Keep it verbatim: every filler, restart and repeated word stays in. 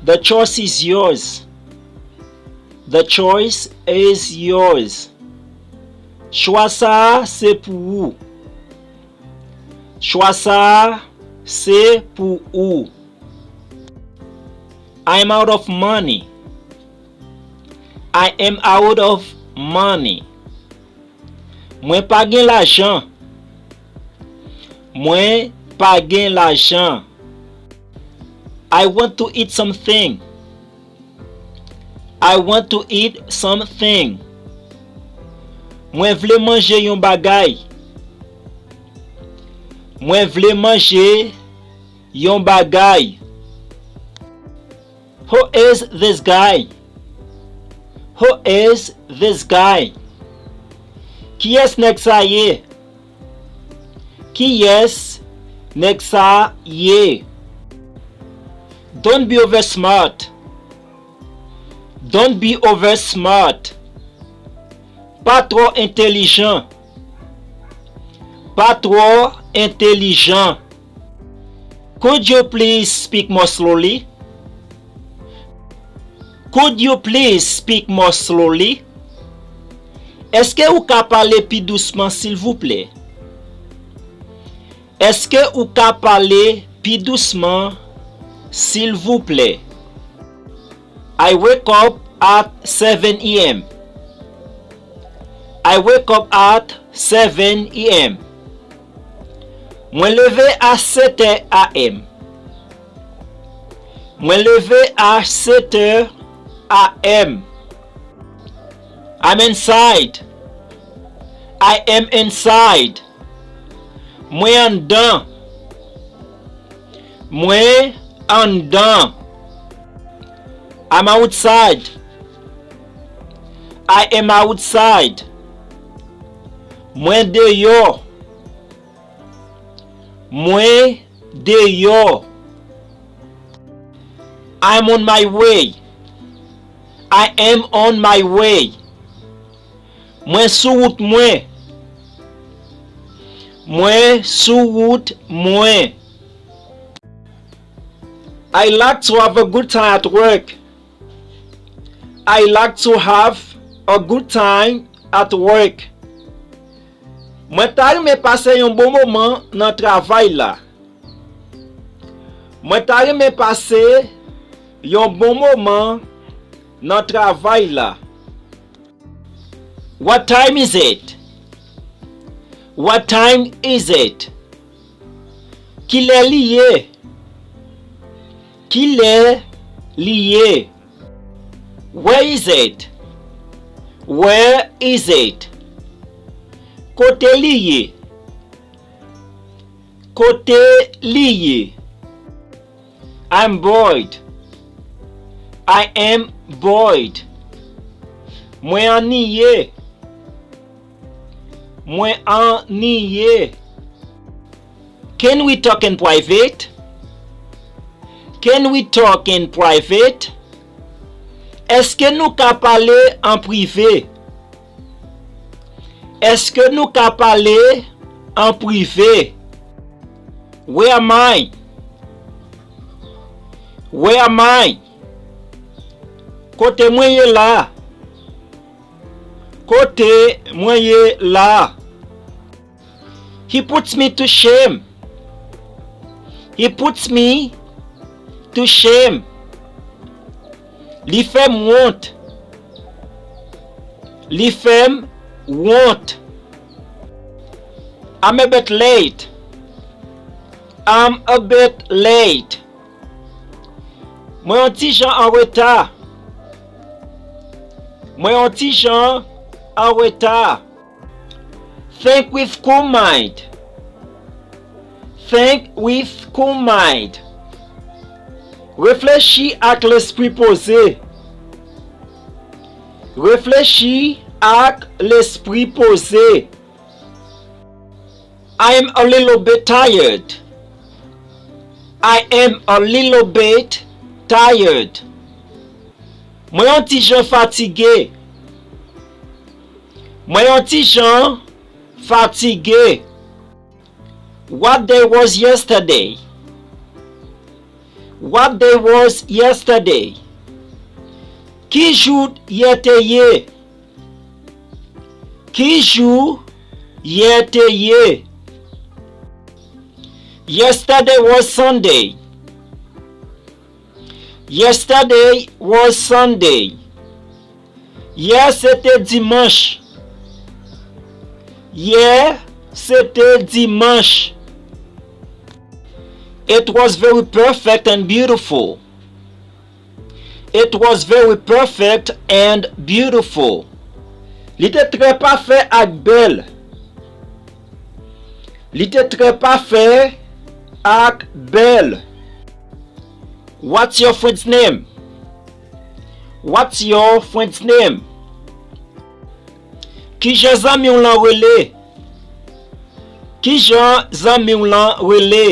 The choice is yours. The choice is yours. Chwa sa a se pou ou. Chwa sa a se pou ou. I am out of money. I am out of money. Mwen pa gen lajan. Mwen pa gen lajan. I want to eat something. I want to eat something. Mwen vle manje yon bagay. Mwen vle manje yon bagay. Who is this guy? Who is this guy? Kiyès nèg sa ye? Kiyès nèg sa ye? Don't be over smart. Don't be over smart. Pa twò entèlijan. Pa twò entèlijan. Could you please speak more slowly? Could you please speak more slowly? Èske ou ka pale pi dousman, silvouplè? Èske ou ka pale pi dousman, silvouplè? I wake up at seven a m. I wake up at seven a m. Mwen leve a sèt è a m. Mwen leve a sèt è a m. I'm inside. I am inside. Mwen anndan. Mwen anndan. I'm outside. I am outside. Mwen deyò. Mwen deyò. I'm on my way. I am on my way. Mwen sou wout mwen. Mwen sou wout mwen. I like to have a good time at work. I like to have a good time at work. Mwen ta renmen pase yon bon moman nan travay la. Mwen ta renmen pase yon bon moman nan travay la. What time is it? What time is it? Kilè li ye? Kilè li ye? Where is it? Where is it? Kote li ye? Kote li ye? I'm bored. I am bored. Mwen anniye. Mwen anniye. Can we talk in private? Can we talk in private? Èske nou ka pale an prive? Èske nou ka pale an prive? Where am I? Where am I? Kote mwen ye la? Kote mwen ye la? He puts me to shame. He puts me to shame. Li fè m wont. Li fè m wont. I'm a bit late. I'm a bit late. Mwen yon ti jan an reta. Mwen yon ti jan an reta. Think with cool mind. Think with cool mind. Reflechi ak lespri poze. Reflechi ak lespri poze. I am a little bit tired. I am a little bit tired. Mwen yon ti jan fatige. Mwen yon ti jan fatige. What day was yesterday? What day was yesterday? Ki jou yè te ye? Ki jou yè te ye? Yesterday was Sunday. Yesterday was Sunday. Yè se te dimanch. Yè se te dimanch. It was very perfect and beautiful. It was very perfect and beautiful. Li te trè pafè ak bèl. Li te trè pafè ak bèl. What's your friend's name? What's your friend's name? Kijan zanmi w lan rele? Kijan zanmi w lan rele?